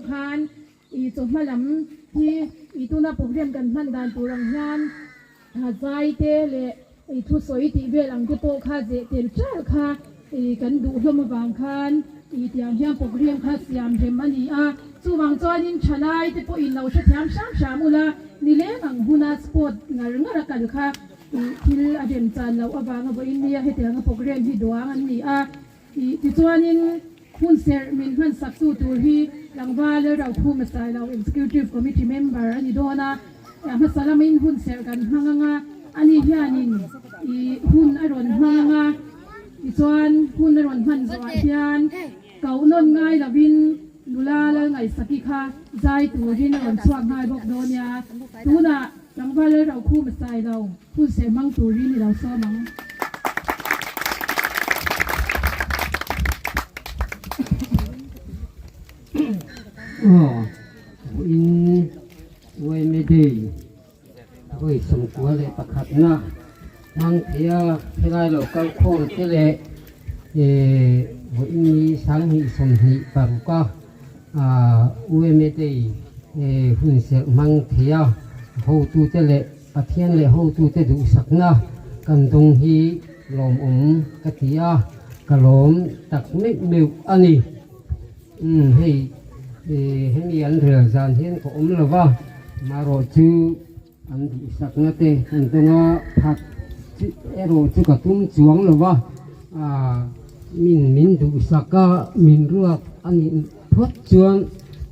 khan i chawhma lam hi i tuna program kan hman dan tur ang hian zai te leh i thusawi tih vel ang te pawh kha zeh tel ṭal kha i kan duh hlawm avang khan i tiang hian program kha siam rem a ni a. Chuvang chuanin ṭhalai te pawhin lo hrethiam hram hram ula, nileng ang huna sport ngar ngar a kal kha i thil a rem chan loh avanga vawiin nia hetianga program hi duang an ni a. I tichuanin hun serh min hmansak tu tur hi tlangval Lalrokhuma Sailo Executive Committee member a ni dawn a, a hmasa lamin hun serh kan hmang ang a, ani hianin i hun a rawn hmang ang a, tichuan hun a rawn hman zawhah hian koh nawn ngai lovin nula Lalngaihsaki kha zai turin a rawn chhuak nghal bawk dawn nia. Tunah tlangval Lalrokhuma Sailo hun serh hmang turin i lo sawm ang. Aw, vawiin Uaime Day vawi 21 na hmang thei a, helai lo kal khawm te leh vawiin ni 2026 a Uaime Day hun serh hmang thei a, hotute leh Pathian leh hotute duhsakna kan dawng hi lawmawm ka ti a, ka lawm tak meuh meuh a ni. Umm hei hemi an rel zan hian ka awm lo va, marawh chu an duhsakna te kan dawng a, phat erawh chu ka tum chuang lo va, min min duhsak a, min ruak a nih phawt chuan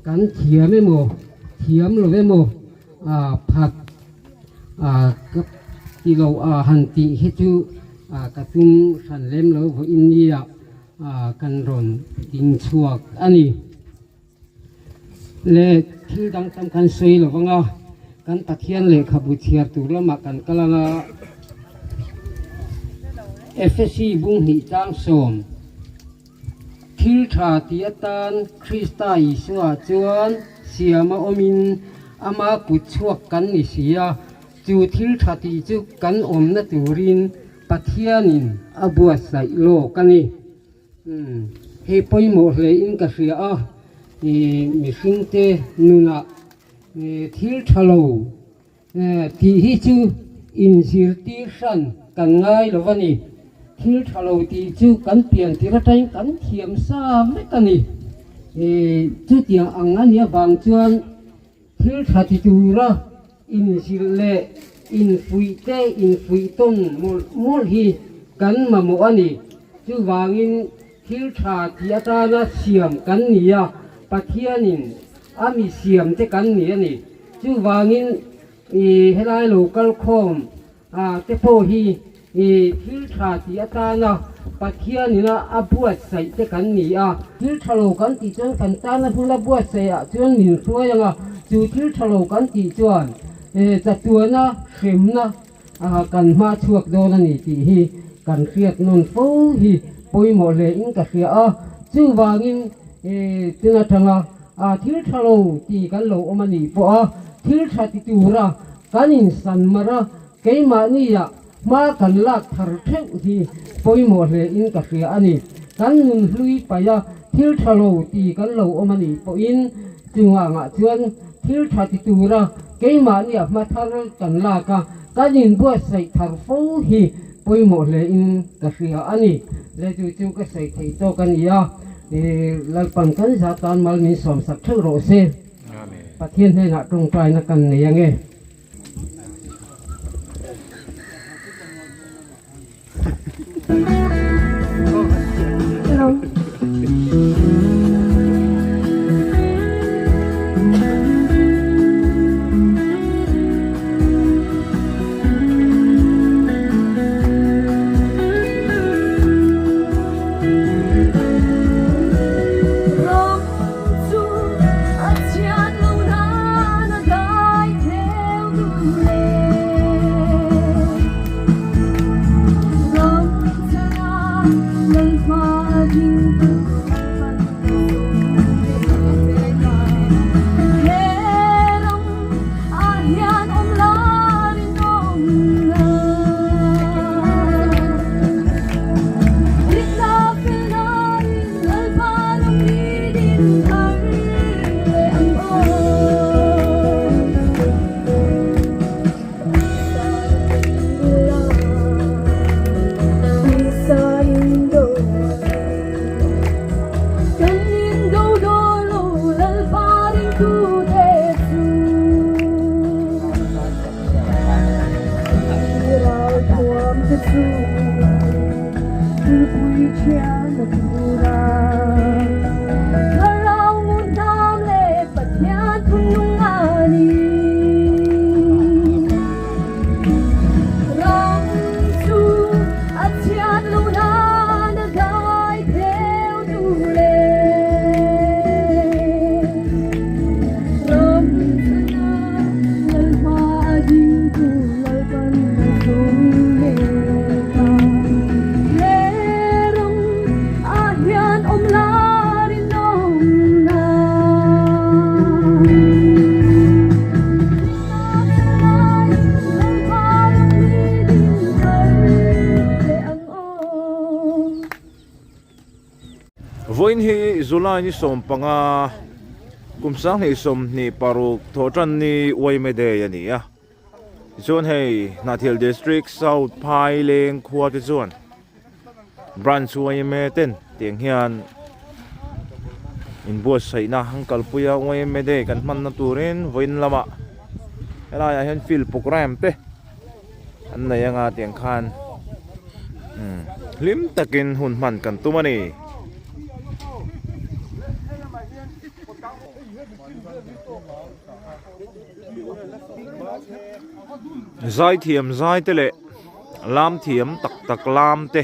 kan thiam emaw thiam lo emaw phat ka ti lo a han tih hi chu ka tum hran lem lo vawiin nia kan rawn ding chhuak a ni. Le thil dang tam kan sawi lo vang a, kan Pathian lehkhabu chhiar tur lamah kan kal ang a, Efesi bung hnih tlang sawm. Thil tha ti atan Krista Isua chuan siama awmin ama kut chhuak kan ni si a, chu thil tha tih chu kan awmna turin Pathianin a buatsaih lawk a ni. Hei pawimawh hlein ka hria a, mihringte nunah thil tha lo Tih hi chu inzirtir hran kan ngai lo a ni. Thil tha lo tih chu kan pian tir atangin kan thiam sa vek a ni. Chutiang ang a nih avang chuan thil tha ti tura inzilh leh infuih te infuih tawn mawlh mawlh hi kan mamawh a ni. Chuvangin thil tha tih atana siam kan ni a, Pathianin a mi siam te kan ni a ni. Chuvangin i helai lo kal khawm te pawh hi i thil tha tih atana Pathianin a buatsaih te kan ni a. Thil tha lo kan tih chuan kan tana hmun a buatsaih ah chuan min hruai ang a, chu thil tha lo kan tih chuan chatuana hremna kan hma chhuak dawn a ni tih hi kan hriat nawn fo hi pawimawh hle in ka hria a. Chuvangin tun atanga thil tha lo ti kan lo awm a nih pawh a, thil tha ti tura kan insan mar a, keimahnia hma kan lak thar theuh hi pawimawh hle in ka hria a ni. Kan nun hlui paih a, thil tha lo ti kan lo awm a nih pawhin chungangah chuan thil tha ti tura keimahnia hma thar kan lak a, kan inbuatsaih thar fo hi pawimawh hle in ka hria a ni. Le chu chu ka sawi thei tawk a ni a, Lalpan kan za tan mal min sawmsak theuh rawh se. Pathian hnenah tawngtaina kan nei ange. Vawiin hi July ni 15 kum 2026 thawhtan ni Uaime Day a ni a. Tichuan hei Hnahthial District South Phaileng khua te chuan Branch Uaime ten tiang hian inbuatsaihna an kalpui a Uaime Day kan hmanna turin vawiin lamah helaiah hian field programme te an nei anga tiang khan umm hlim takin hun hman kan tum a ni. Zaithiam zai te leh lam thiam tak tak lam te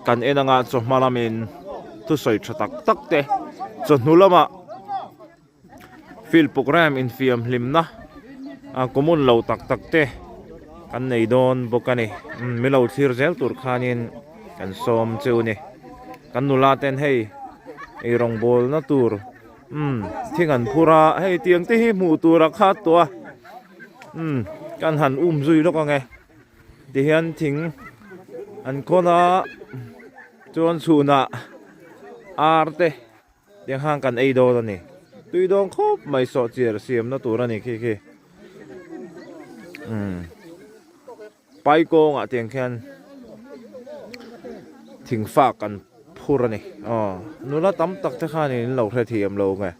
kan en anga chawhma lamin thusawi tha tak tak te chawhnu lamah Field programme infiam hlimna a common lo tak tak te kan nei dawn bawk a ni. Umm milo thlir zel tur khanin kan sawm cheu a ni. Kan nula ten hei ei rawngbawlna tur umm thing an phur a hei tiang te hi hmuh tur a khat tawh a umm kan han um zui lawk ang e tihian thing an khawn a chuan chhunah ar te. Tiang khan kan ei dawn a ni. Tui dawn khawp mai sawhchiar siamna tur a ni khi khi. Umm pai kawngah tiang khian thing fak an phur a ni. Aw nula tam tak te khanin in lo hrethiam lo nge.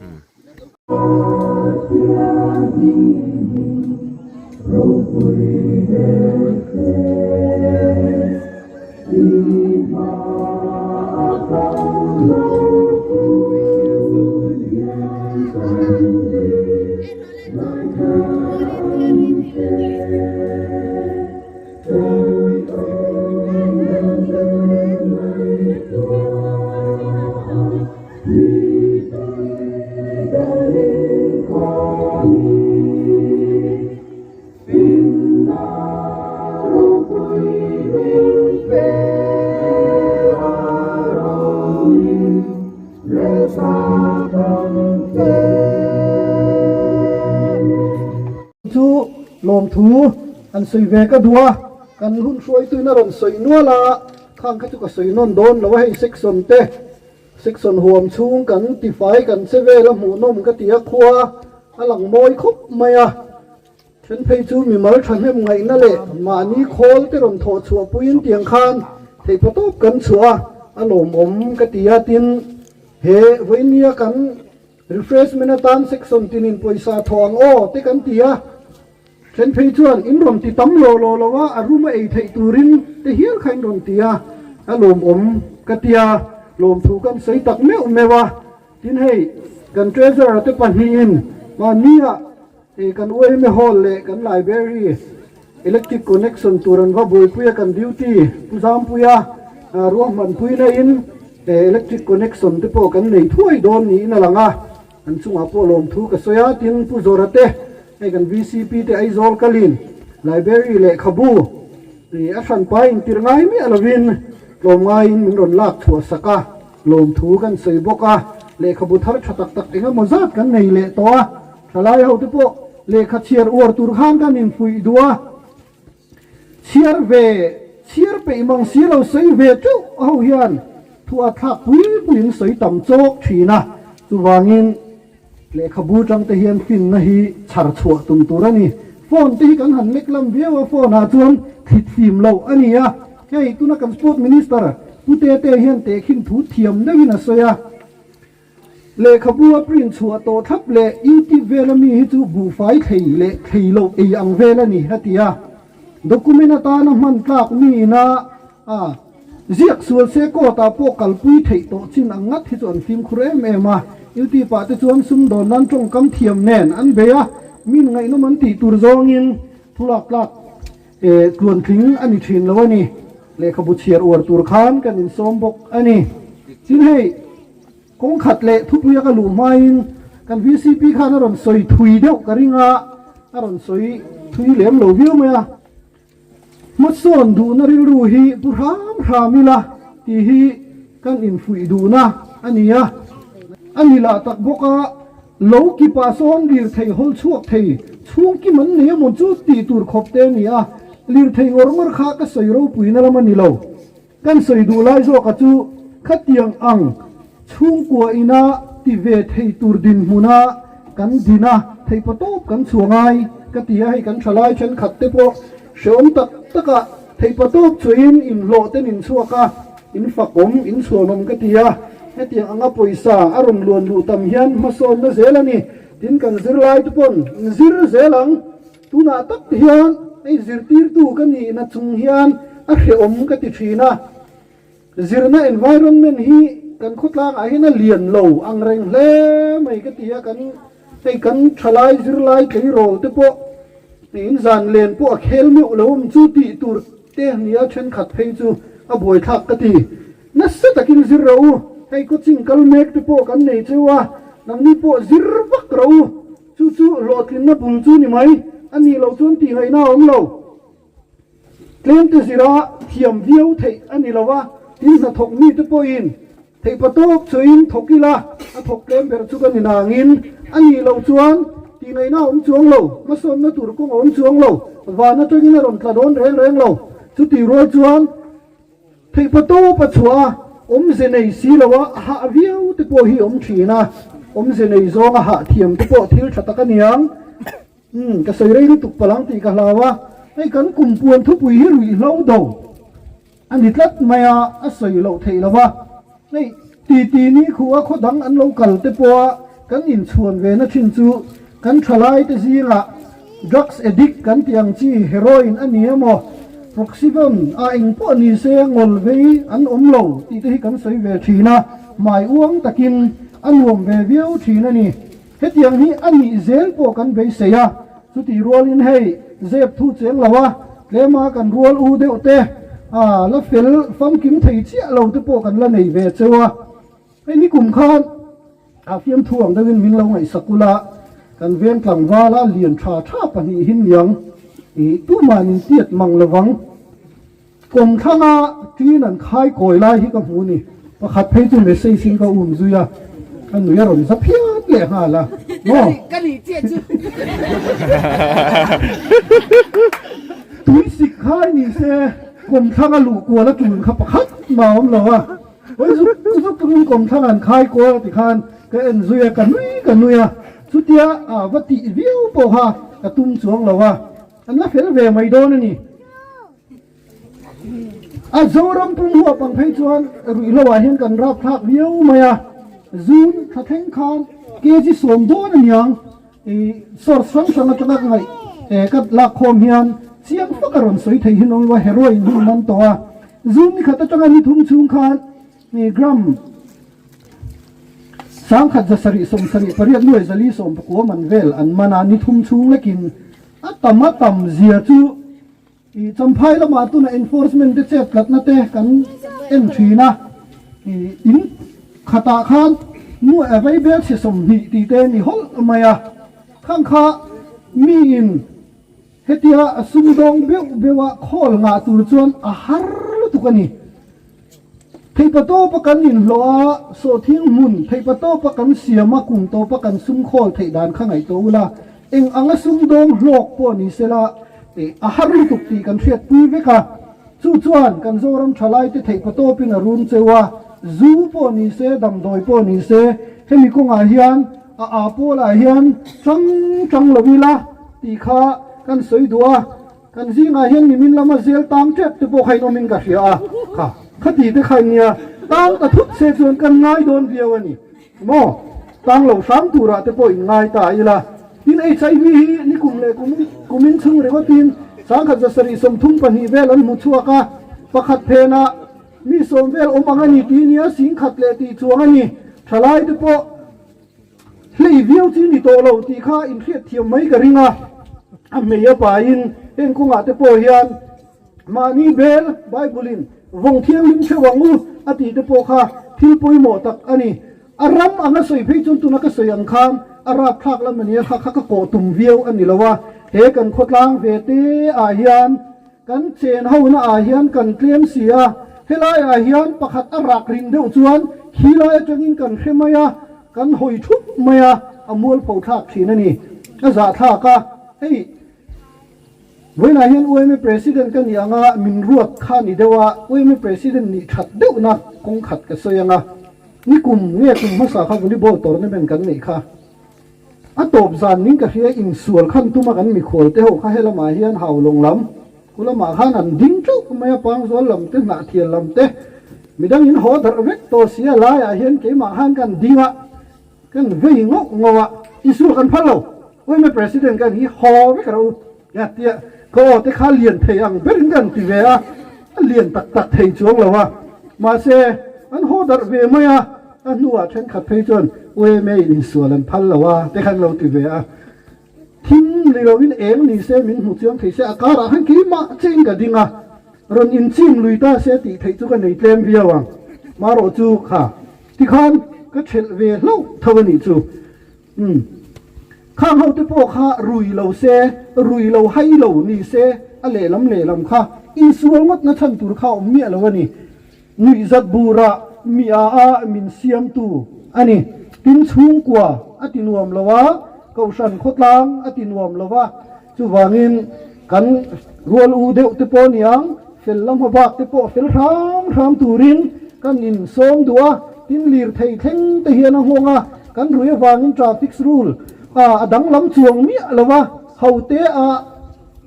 Umm. Chu lawmthu an sawi ve ka duh a, kan hun hruaituin a rawn sawi nual a, khang kha chu ka sawi nawn dawn lo a, hei section te Section huam chhung kan tifai kan che vel a hmuhnawm ka ti a, khua a lang mawi khawp mai a. Then phei chu mimal thahnem ngaihna leh mahni khawl te rawn thawh chhuah puiin tiang khan theihphaw tawp kan chhuah a, a lawmawm ka ti a. Tin, he vawinia kan refreshment atan section tinin pawisa thawh ang aw te kan ti a. Then phei chuan in rawn ti tam law law lo a, a room a ei theih turin te hial kha in rawn ti a, a lawmawm ka tia, lawmthu kan sawi tak meuh meuh a. Tin hei kan treasurer te pahnihin mahnia kan UMA hall leh kan library electric connection tur an va buaipui a, kan duty Pu Zampuia ruahmanpui naiin electric connection te pawh kan nei thuai dawn niin a lang a. An chungah pawh lawmthu ka sawi a, tin Pu Zawra te, hei kan vcp te Aizawl kalin Library lehkhabu ih a hranpa intir ngai miah lovin tlawmngaiin min rawn lak chhuah sak a, lawmthu kan sawi bawk a, lehkhabu thar tha tak tak eng emaw zat kan nei leh tawh a, thalai ho te pawh lehkha chhiar uar tur khan kan infuih duh a, chhiar ve chhiar peih mang si lo sawi ve teuh ho hian thu a thlak pui puiin sawi tam chawk thin a, chuvangin lehkhabu tang te hian finna hi chhar chhuah tum tur a ni. Phone te hi kan han lek lam viau a, phone ah chuan thlit fim loh a ni a, hei tuna kan sport minister Pu Tete hian tehkhin thu thiam deuhin a sawi a. Lehkhabu a print chhuah tawh thlap leh YouTube vela mi hi chu buhfai thlei leh thlei loh ei ang vel a ni, a ti a. Document atana hman tlak mi ina a ziak sual se court ah pawh kalpui theih tawh chin ang ngat hi chu an fimkhur em em a. Youtube ah te chuan sumdawn nan tawngkam thiam nen an bei a, min ngaihnawm an tih tur zawngin thu lak tlak tluantling a ni thin lo a ni. Lehkhabu chhiar uar tur khan kan insawm bawk a ni. Tin hei. Kawng khat leh thupuia ka luh hmain kan vcp khan a rawn sawi thui deuh ka ring a, a rawn sawi thui lem lo viau mai a. Hmasawn duhna rilru hi pu hram hram ila tih hi kan infuih duhna a ni a. A ni lah tak bawk a, lo kipa sawn lirthei hawl chhuak thei chhungkim an nei emaw chu tih tur khawp te a ni a, lirthei ngawr ngawr kha ka sawi ropuina lam a ni lo. Kan sawi duh lai zawka chu khatiang ang chhungkua ina ti ve thei tur dinhmuna kan din a, theihpaw tawp kan chhuah ngai ka ti a, hei kan tha lai thenkhat te pawh hreawm tak taka theihpaw tawp chuahin inhlawh ten inchhuak a, in fakawm, in chhuanawm ka ti a, hetiang anga pawisa a rawn luan luh tam hian hmasawnna zel a ni, tin kan zirlai te pawn zir zel ang. Tunah tak hian hei zirtirtu ka nihna chung hian a hrehawm ka ti thin a, zirna environment hi kan khawtlangah hian a lian lo ang reng hle mai ka ti a, kan hei kan thalai zirlai tleirawl te pawh in zan len pawh a khel meuh lo awm chu tih tur te nia thenkhat phei chu a buaithlak ka ti. Nasa takin zir rawh u, hei coaching kal mek te pawh kan nei cheu a, nangni pawh zir vak rawh u. Chu chu hlawhtlinna bul chu ni mai, a nih loh chuan tih ngaihna a awm lo. Tlemte zira thiam viau theih a ni lo a, tin hnathawk mite pawhin theihpa tawk chuin thawk ila a thawk tlem ber chu ka ni nangin a nih loh chuan tih ngaihna a awm chuang lo, hmasawnna tur kawng a awm chuang lo, van atangin a rawn tla dawn reng reng lo. Chutih rual chuan. Theihpa tawp a chhuah a, awmze nei si lo a hah viau te pawh hi awm thin a, awmze nei zawng a hah thiam te pawh thil tha tak a niang. Umm, ka sawi rei lutuk palh ang tih ka hlau a, hei kan kum puan thupui hi ruihhlo do a ni tlat mai a, a sawi loh theih lo a, hei titi ni khuh a khaw dang an lo kal te pawh a kan inchhuan ve na thin chu kan thalai te zingah Drugs addict kan tih ang chi heroin a ni emaw, Proxyvon a eng pawh ni se ngawl vei an awm lo tih te hi kan sawi ve thin a, hmai uang takin a nuam ve viau thin a ni. Hetiang hi a nih zel pawh kan beisei a, chutih rualin hei zep thu cheng lo a, tlema kan rual u deuh te a la fel famkim thei chiah lo te pawh kan la nei ve cheu a, hei nikum khan A fiamthu ang deuhin min lo ngaihsak ula, kan veng tlangvala lian tha tha pahnihin niang i tuman in tiat mang lovang. Kawmthlanga ṭin an khai kawi lai hi ka hmu ni. Pakhat phei chu message in ka um zui a, ka nui a rawn za phiat leh nghal a, maw? Tui sik khai ni se kawmthlanga luh kual a ṭul kha pakhat mah a awm lo a. Hawi zuk zuk tumin kawmthlang an khai kual a tikhan ka en zui a, ka nui ka nui a, chutia a va tih viau pawh kha ka tum chuang lo a, an la fel ve mai dawn a ni. A Zoram pum huap ang phei chuan ruihhlo ah hian kan rap thlak viau mai a, June thla thleng khan kg sawm dawn a niang i source hrang hrang atanga ka ngaih ka lak khawm hian chiang fak a rawn sawi thei hi nawlh a, heroin hi man tawh a. Zoom ni khat atanga ni thum chhung khan gram 1778 nuai 419 man vel an man a, ni thum chhung lekin a tam a tam zia chu i Champhai lamah tuna enforcement te chet tlatna te kan en thin a, i in khatah khan nu vaibel chhe 20 tih te ni hawlh mai a, khang kha miin Hetia a sumdawng beuh beuh a khawl ngah tur chuan a har lutuk a ni. Theihpa tawpa kan inhlawh a, sawhthing hmun theihpa tawpa kan siam a, kum tawpa kan sum khawl theih dan kha ngaihtuah ula, eng anga sumdawng hlawk pawh ni sela a har lutuk tih kan hriatpui vek a. Chu chuan kan Zoram thalaite theihpa tawpin a run cheu a, zu pawh ni se, damdawi pawh ni se, hemi kawngah hian A aa pawlah hian chang chang lo ila tih kha kan sawi duh a, kan zingah hian nimin lama zel tang tep te pawh kha in awmin ka hria a, kha khati te kha nia tang ta thut se chuan kan ngai dawn viau a ni maw, tang lo hram turah te pawh in ngai ta ila, tin HIV hi nikum leh kum kumin chhung ringawtin. 1732 vel an hmu chhuak a, pakhat phenah mi sawm vel awm ang a ni tih nia 10,000 leh tih chuang a ni. Thalai te pawh hlei viau chi ni tawh lo tih kha inhriat thiam mai ka ring a, a hmei a paiin heng kawngah te pawh hian mahni bel Bible in vawng thianghlim theuh ang u a tih te pawh kha thil pawimawh tak a ni. A ram anga sawi phei chuan tuna ka sawi ang khan a rapthlak lam a nia kha kha ka kawh tum viau a ni lo a, he kan khawtlang ve te ah hian kan chen ho na ah hian kan tlem si a, helai ah hian pakhat a rak rin deuh chuan khi lai atangin kan hre mai a, kan hawi thup mai a, a mualpho thlak thin a ni, a zahthlak a, hei. Vawiinah hian UMA President ka nih anga min ruat kha ni deuh a, UMA President nih that deuhna kawng khat ka sawi anga, nikum nge kum hmasa kha volleyball tournament kan neih kha. A tawp zan ning ka hria insual khan tuma kan mikhual te ho kha helamah hian Haulawng lam ku lamah khan an ding teuh mai a, Pangzual lam te, Hnahthial lam te midang in haw darh vek tawh si a, laiah hian keimah khan kan ding a, Kan vei ngauh ngauh a, Isua kan phal lo, Uime President kan hi haw vek rawh u tia tia ka aw te kha lian thei ang berin kan ti ve a, a lian tak tak thei chuang lo a, mahse an haw darh ve mai a, a hnuah thenkhat phei chuan Uime in insual an phal lo a te khan lo ti ve a, thim ni lovin eng ni se min hmu chiang thei se a karah khan keimah chiahin ka ding a, rawn inchim lui ta se tih theih chu ka nei tlem viau ang, marawh chu kha. Tikhan ka thelh ve hlauh tho a nih chu. Umm. Khang ho te pawh kha rui lo se, rui lo hai lo ni se, a lehlam lehlam kha insual ngawt na chhan tur kha awm miah lo a ni. Nuihzat burah mi a a min siamtu a ni. Tin chhungkua a ti nuam lo a, Kohhran khawtlang a ti nuam lo a, chuvangin kan rual u deuh te pawh niang, fel la hma bak te pawh fel hram hram turin kan insawm duh a, tin lirthei thleng te hian a nghawng a, kan rui avangin traffic rule a a danglam chuang miah lo a, ho te a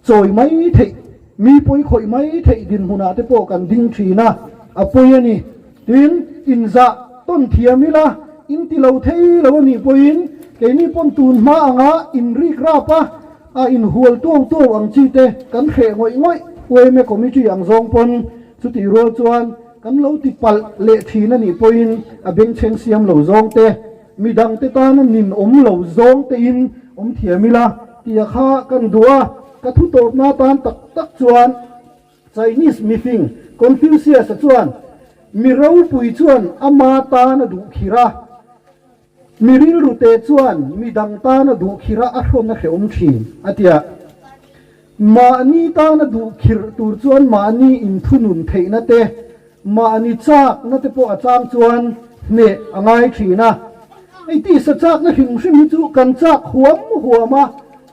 chawi mai theih, mi pawi khawih mai theih dinhmunah te pawh kan ding thin a, a pawi a ni. Tin, inzah tawn thiam ila, in ti lo thei lo a nih pawhin keini pawn tun hma anga inrik rap a, a inhual tuau tuau ang chi te kan hreh ngawih ngawih UMA Committee ang zawng pawn chutih rual chuan kan lo ti palh leh thin a nih pawhin a bengchheng siam lo zawng te, midang te tana nin awm lo zawng tein awm thiam ila tia kha kan duh a, ka thu tawpna tan tak tak chuan. Chinese mifing Confucius-a chuan, Mi ropui chuan ama tan a duh khir a, mi rilrute chuan mi dang tan a duh khir a, a hrawn a hrehawm thin, a ti a. Mahni tan a duh khirh tur chuan mahni inthunun theihna te, mahni chakna te pawh a chang chuan hneh a ngai thin a. Hei tisa chakna hrim hrim hi chu kan chak huam huam a,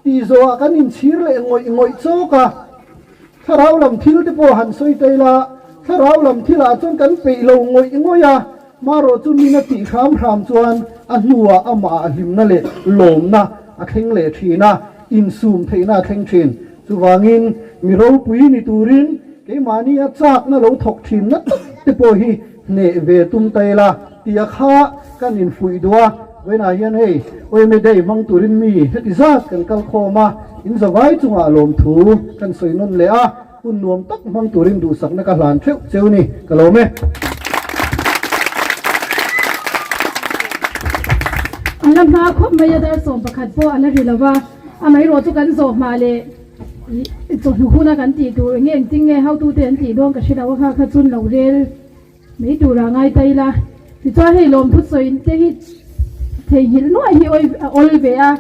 tih zawhah kan inchhir leh ngawih ngawih chawk a. Thlarau lam thil te pawh han sawi ta ila, thlarau lam thilah chuan kan peih lo ngawih ngawih a, hmarawh chu min a tih hram hram chuan a hnuah amah ah hlimna leh lawmna a thleng leh thin a, insum theihna a thleng thin. Chuvangin mi ropui ni turin keimahni a chakna lo thawk thin na tak te pawh hi hneh ve tum ta ila tia kha kan infuih duh a, vawiinah hian hei Oime Day hmang turin mi heti zat kan kal khawm a, in zavai chungah lawmthu kan sawi nawn leh a, hun nuam tak hmang turin duhsakna ka hlan theuh cheu ni, ka lawm e. A la hma khawp mai a, dar 11 pawh a la ri lo va, amaherawh chu kan zawh hma leh chawhnu huna kan tih tur eng nge engtin nge hotute an tih dawn ka hre lo a, kha kha chun lo rel Mai tura ngai ta ila. Tichuan hei lawmthu sawi te hi theihnghilh nuaih hi a awl ve a,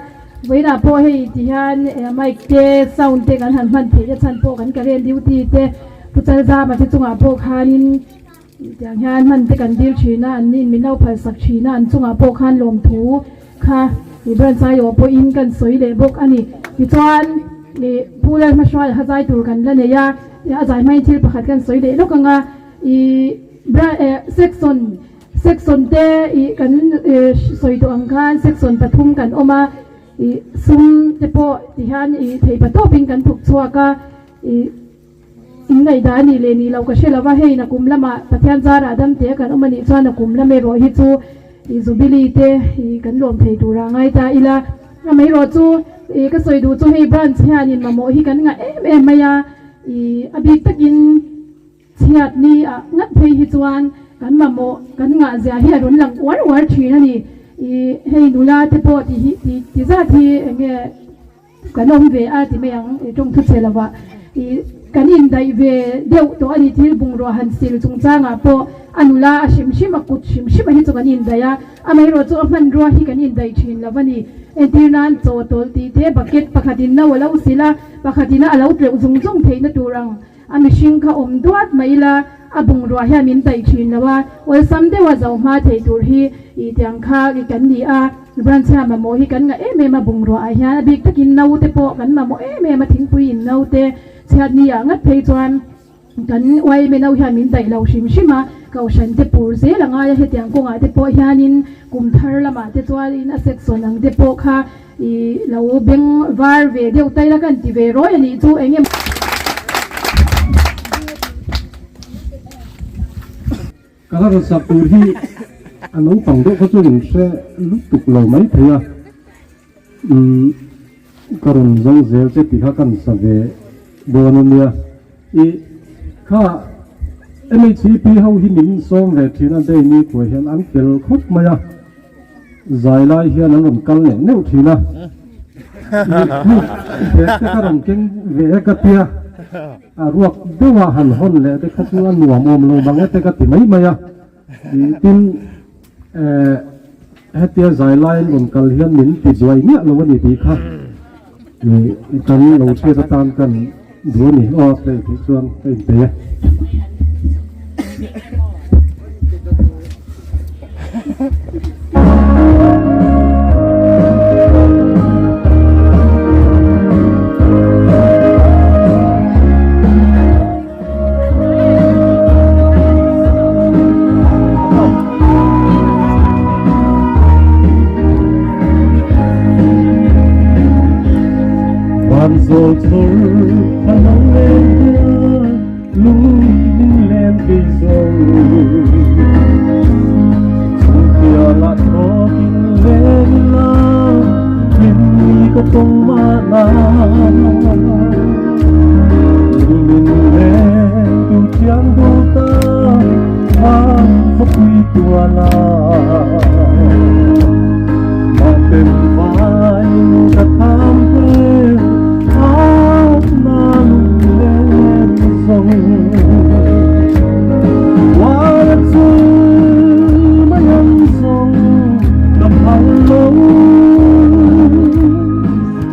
vawiinah pawh hei ti hian mic te sound te kan han hman theih a chhan pawh kan current duty te Pu Chalzama te chungah pawh khanin tiang hian hman te kan dil thin a, an nin min lo phalsak thin a, an chungah pawh khan lawmthu kha i branch aiawh pawhin kan sawi leh bawk a ni. Tichuan ih Pu Lalhmahruaia kha zai tur kan la nei a, a zai hmain thil pakhat kan sawi leh lawk ang a. I bra eh section section te i kan eh sawi tawh ang khan section pathum kan awm a i sum te pawh ti hian i theih patawpin kan thawk chhuak a i in ngaihdah a nih leh nih loh ka hre lo va hei nakum lamah Pathian zarah dam te kan awm a nih chuan nakum lam erawh hi chu i jubilee te i kan lawm thei tura ngai ta ila amaherawh chu. I ka sawi duh chu hei branch hianin mamawh hi kan ngah em em mai a, i a bik takin chhiat ni ah ngat phei hi chuan kan mamawh kan ngah zia hi a rawn lang uar uar thin a ni. I hei nula te pawh ti hi ti ti zat hi eng nge Kan awm ve a ti mai ang i tawng thu che lovah i kan indaih ve deuh tawh a ni. Thil bungrua han sil chungchangah pawh a nula a hrim hrim a kut hrim hrim a hi chu kan indaih a, amaherawh chu a hmanrua hi kan indaih thin lo a ni. Entir nan chaw tawlh tih te bucket pakhatin no a lo sil a, pakhatin a lo tleuh zung zung theihna tur ang a mihring kha awm duat mai ila a bungrua hian min daih thin lo a, awlsam deuha zo hma thei tur hi i tiang kha i kan ni a, branch hian mamawh hi kan ngah em em a bungrua ah hian a bik takin no te pawh kan mamawh em em a thingpui in no te chhiat ni ah ngat phei chuan kan yma no hian min daih lo hrim hrim a, kohhran te pur zel a ngai a hetiang kawngah te pawh hianin kum thar lamah te chuanin a section ang te pawh kha I lo beng var ve deuh ta ila kan ti ve rawi a nih chu eng em. Ka la rawn sak tur hi a naupang deuh kha chu in hre lutuk lo mai thei a, umm ka rawn zawng zel che tih kha kan sa ve dawn a nia. I kha MHEP ho hi min sawm ve thin a, day ni khuai hian an fel khawp mai a. Zai lai hian an rawn kal neuh neuh thin a, mi bag te kha rawn keng ve e ka tia, a ruak deuh a han hawn leh te kha chu a nuam awm lo mang e te ka ti mai mai a, tin eh hetia zai lai an rawn kal hian min ti buai miah lo a ni tih kha kan lo hriat atan kan duh a ni aw play tih chuan ka inpeih e. Van zawl chhawr a lo leng hian lung min len kei zo. Chhungpialah thawkin leng ila hlimni ka tawng mahna. Lung min len tu thiam duh ta van khawpui tuala. Mahten vain ka tham hle ât na lunglen zawng. Kuala chu mai ang zawng ka phal lo.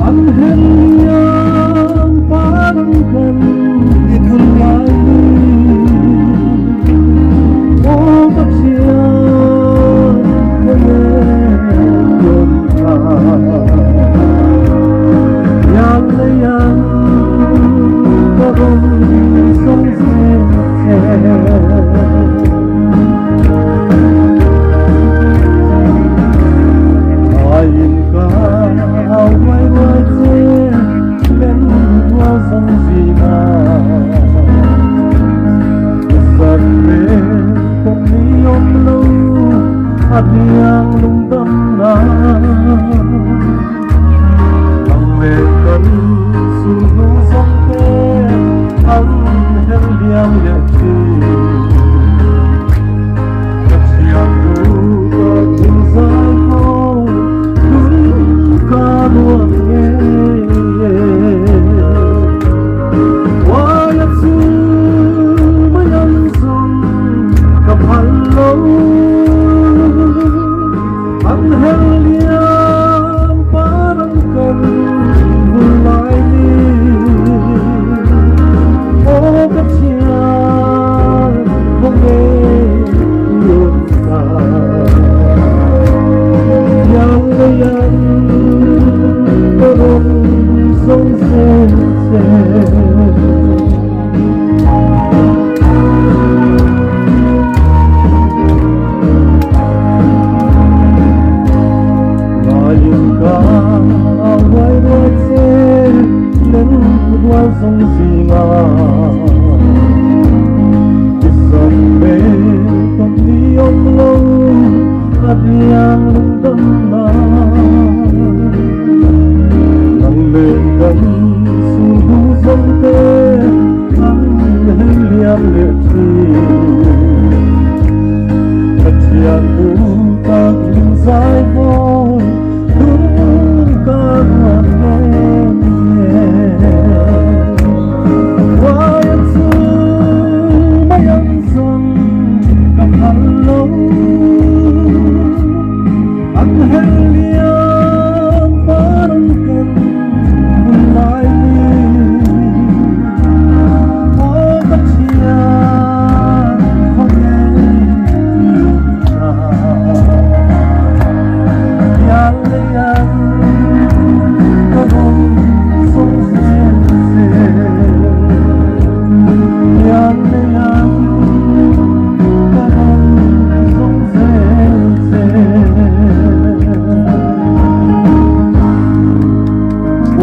An hen liam parang kan i thun lai ni. Aw ka thian khawnge i awm ta. Yan le yan ka rawn zawng zel.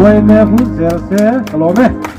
Uai me hul zel se ka lawm e.